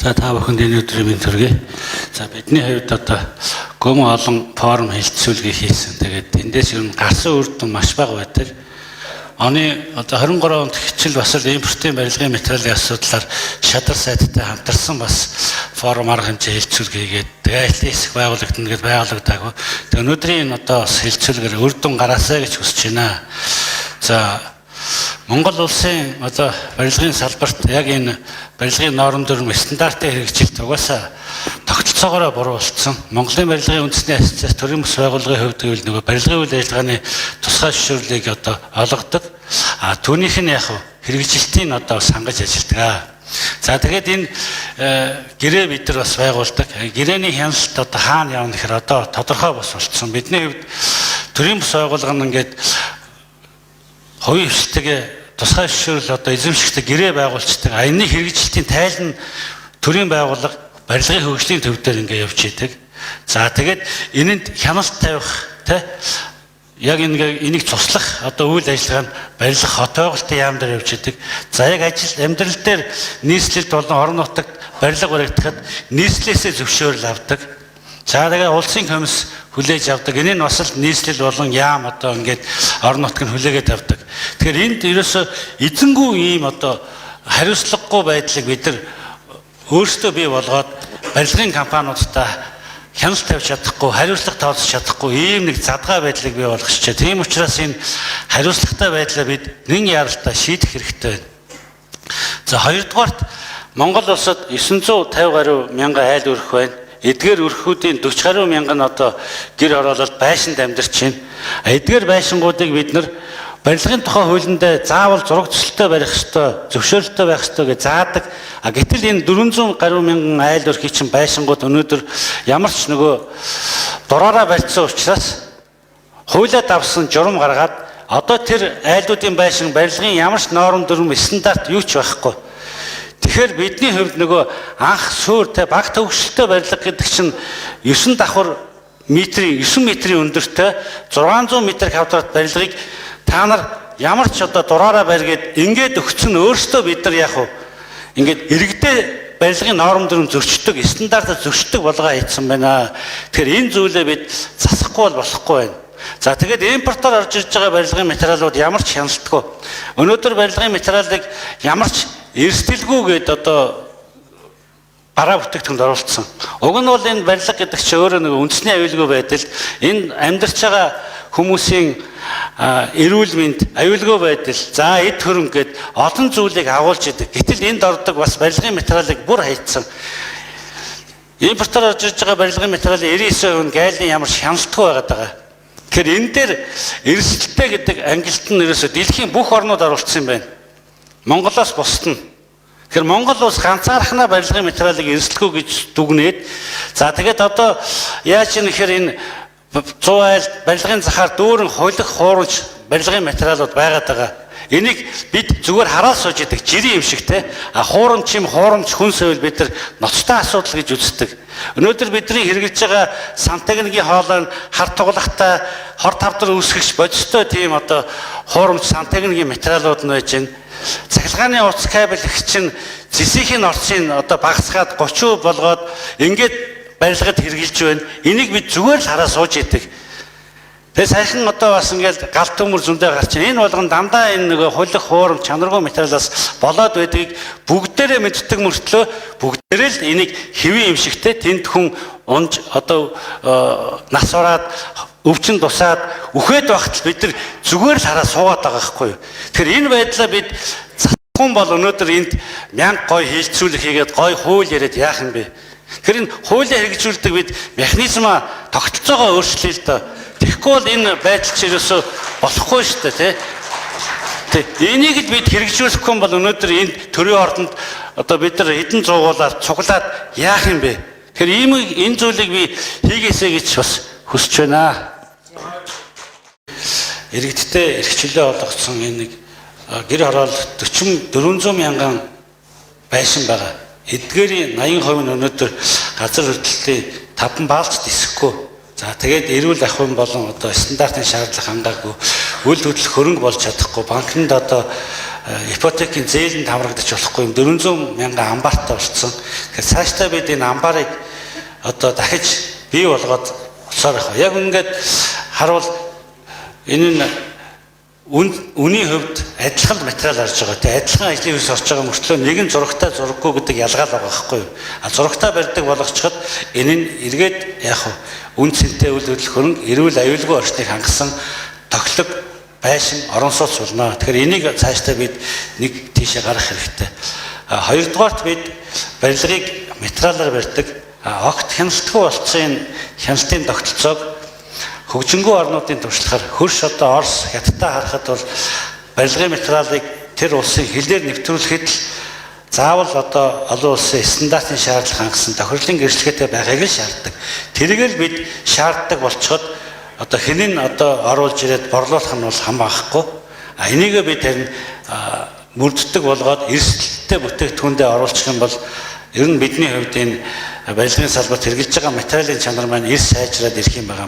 За, та бүхэнд энэ өдрийн мэнд хүргэе. За, бидний хувьд одоо гүм олон форум хэлцүүлгээ хийсэн. Тэгээд эндээс ер нь гарсан үр дүн маш бага байдаг. Оны одоо 23 онд хичээл бас л импортын барилгын материалын асуудлаар шадар сайттай хамтарсан бас форум арга хэмжээ хэлцүүлгээ хийгээд, тэгээ ажлын хэсэг байгуулагдана гэдээ байгуулагдаагүй. Тэгээ өнөөдрийн энэ одоо бас хэлцүүлгээр үр дүн гараасай гэж хүсэж байна. За, Монгол улсын одоо барилгын салбарт яг энэ барилгын норм дүрэм стандартын хэрэгжилт угаасаа тогтолцоогоороо буруу болцсон. Монголын барилгын үндэсний ассоциац төрийн бас байгууллагын хувьд гэвэл нөгөө барилгын үйл ажиллагааны тусгай зөвшөөрлийг одоо олгодог. А түүнийх нь яг хэрэгжилтийг одоо сангаж ажилладаг. За, тэгээд энэ гэрээ бид нар бас байгуулдаг. Гэрээний хяналт одоо хаана явна гэхээр одоо тодорхой бас болцсон. Бидний хувьд төрийн бас байгууллага нь ингээд хувийн хэвшилтэйгээ тусгай зөвшөөрөл одоо эзэмшигтэй гэрээ байгуулцдаг. А энэний хэрэгжилтийн тайл нь төрийн байгууллага барилгын хөгжлийн төв дээр ингээд явж идэг. За, тэгээд энэнд хяналт тавих тэ яг ингээ энийг цуслах одоо үйл ажиллагаа нь барилга хот байгуулалтын яам дээр явж идэг. За, яг ажил амьдрал дээр нийслэлд болон орон нутагт барилга баригдахад нийслэлээсээ зөвшөөрөл авдаг. За, тэгээ улсын комисс хүлээж авдаг. Энэ нь бас л нийслэл болон яам одоо ингээд орон нутг нь хүлээгээд авдаг. Тэгэхээр энд ерөөсө эзэнгүй ийм одоо хариуцлагагүй байдлыг бид нар өөрсдөө бий болгоод барилгын компаниудтай хяналт тавьж чадахгүй, хариуцлага тооцож чадахгүй ийм нэг задгай байдлыг бий болгосчээ. Тийм учраас энэ хариуцлагатай байдлаа бид нэн яралтай шийдэх хэрэгтэй байна. За, хоёрдугаарт Монгол улсад 950 гаруй мянган айл өрх байна. Эдгээр өрхүүдийн 40 гаруй мянган нь одоо гэр хороололд байшинд амьдарч байна. Эдгээр байшингуудыг бид нар барилгын тухай хуулиндаа заавал зураг төсөлтөй барих ёстой, зөвшөөрөлтөй байх ёстой гэж заадаг. А гэтэл энэ 400 гаруй мянган айл өрхийн чинь байшингууд өнөөдөр ямар ч нөгөө дураараа барьсан учраас хуулиа давсан журам гаргаад одоо тэр айлуудын байшин барилгын ямар ч норм дүрэм стандарт юу ч байхгүй. Тэгэхээр бидний хувьд нөгөө анх суурь те баг төвшөлтөй барилга гэдэг чинь 9 давхар метрийн 9 метрийн өндөртэй 600 метр квадрат барилгыг та нар ямар ч одоо дураараа барьгээд ингээд өгсөн өөрсдөө бид нар яг уу ингээд иргэдээ барилгын норм дүрэм зөрчдөг, стандартаа зөрчдөг болгоо хийцэн байна. Тэгэхээр энэ зүйлээ бид засахгүй бол болохгүй байна. За, тэгээд импортоор орж ирж байгаа барилгын материалууд ямар ч хяналтгүй. Өнөөдөр барилгын материалыг ямар ч эрсдэлгүй гээд одоо бараа бүтээгдэхүүнд оруулсан. Уг нь бол энэ барилга гэдэг чинь өөрөө нэг үндэсний аюулгүй байдал, энэ амьдарч байгаа хүмүүсийн эрүүл мэнд, аюулгүй байдал, за эд хөрөнгө гээд олон зүйлийг агуулж идэг. Гэтэл энд ордог бас барилгын материалыг бүр хайцсан. Импортоор орж ирж байгаа барилгын материалын 99% нь гайлын ямар ч хяналтгүй байгаад байгаа. Тэгэхээр энэ дээр эрсдэлтэй гэдэг ангилалт нь ерөөсөө дэлхийн бүх орнууд оруулсан юм байна. Монголоос бусд нь. Тэгэхээр Монгол улс ганцаархнаа барилгын материалыг эрсдэлгүй гэж дүгнээд, за тэгээд одоо яаж юм гэхээр энэ 100 айл барилгын захаар дүүрэн холих хуурамч барилгын материалууд байгаад байгаа. Энийг бид зүгээр хараад сууж идэг жирийн юм шиг те. А хуурамч юм хуурамч хүн сэвэл бид нар ноцтой асуудал гэж үздэг. Өнөөдөр бидний хэрэглэж байгаа сантехникийн хоолой нь хар туглахтай хор тавдар үүсгэгч бодистой тийм одоо хуурамч сантехникийн материалууд нь байж байна. Цахилгааны утас кабель их чинь зэсийн орцыг одоо багасгаад 30% болгоод ингээд барилгад хэрэгжилж байна. Энийг бид зүгээр л хараа сууж идэг. Тэгээ саяхан одоо бас ингээд гал төмөр зөндөө гарч байна. Энэ болгон дандаа энэ нөгөө хулих хуурам чанаргүй материалаас болоод байдгийг бүгдээрээ мэддэг мөртлөө бүгдээрээ л энийг хэвийн юм шигтэй тэнд хүн унж одоо нас ороод өвчин тусаад үхээд байхад бид нар зүгээр л хараа суугаад байгаа байхгүй юу. Тэгэхээр энэ байдлаа бид засахгүй бол өнөөдөр энд мянга гой хийлцүүлэх хийгээд гой хууль яриад яах юм бэ? Тэгэхээр энэ хуулиа хэрэгжүүлдэг бид механизмаа тогтолцоогоо өөрчлөе л доо. Тэгэхгүй бол энэ байдал чи ерөөсөө болохгүй шүү дээ, тий. Тэ энийг л бид хэрэгжүүлэхгүй бол өнөөдөр энэ төрийн ордонд одоо бид нар хэдэн зуугуулаар цуглаад яах юм бэ? Тэгэхээр ийм энэ зүйлийг би хийгээсэй гэж бас хүсэж байна. Иргэдтэй эрх чөлөө олгоцсон энэ нэг гэр хороол 40 400 мянган байшин байгаа. Эдгээрийн 80% нь өнөөдөр газар хөдлөлтийн 5 баалч дисэхгүй. За, тэгээд эрүүл ахуйн болон одоо стандартын шаардлага хангаагүй, үл хөдлөх хөрөнгө болж чадахгүй, банкнд одоо Ипотекийн зээлэнд хамрагдаж болохгүй юм 400 мянган амбартай болцсон. Тэгэхээр цаашдаа бид энэ амбарыг одоо дахиж бий болгоод олсоор байх. Яг ингээд харуул энэ нь үнийн хувьд адилхан материал орж байгаа. Тэгээ адилхан ажлын хүйс орж байгаа мөртлөө нэг нь зурагтай, зураггүй гэдэг ялгаал байгаа байхгүй юу? А зурагтай барьдаг болгочиход энэ нь эргээд яг үн цэнтэй үйл хөдлөх хөрөнгө, эрүүл аюулгүй орчныг хангасан тохилог байшин орон сууц болно. Тэгэхээр энийг цаашдаа бид нэг тийшээ гаргах хэрэгтэй. А хоёрдугаарт бид барилгыг материалаар барьдаг. А огт хяналтгүй болцсон энэ хяналтын тогтолцоог хөгжингүй орнуудын туршлагаар хөрш одоо Орос, Хятадтай харахад бол барилгын материалыг тэр улсын хилээр нэвтрүүлэхэд л заавал одоо олон улсын стандартын шаардлага хангасан тохирлын гэрчлэгээтэй байхыг л шаарддаг. Тэрийг л бид шаарддаг болцоход одоо хэн нь одоо оруулж ирээд борлуулах нь бол хамаахгүй. А энийгээ бид харин мөрддөг болгоод эрсдэлтэй бүтээгдэхүүндээ оруулчих юм бол ер нь бидний хувьд энэ барилгын салбарт хэрэглэж байгаа материалын чанар маань эрс сайжраад ирэх юм байна.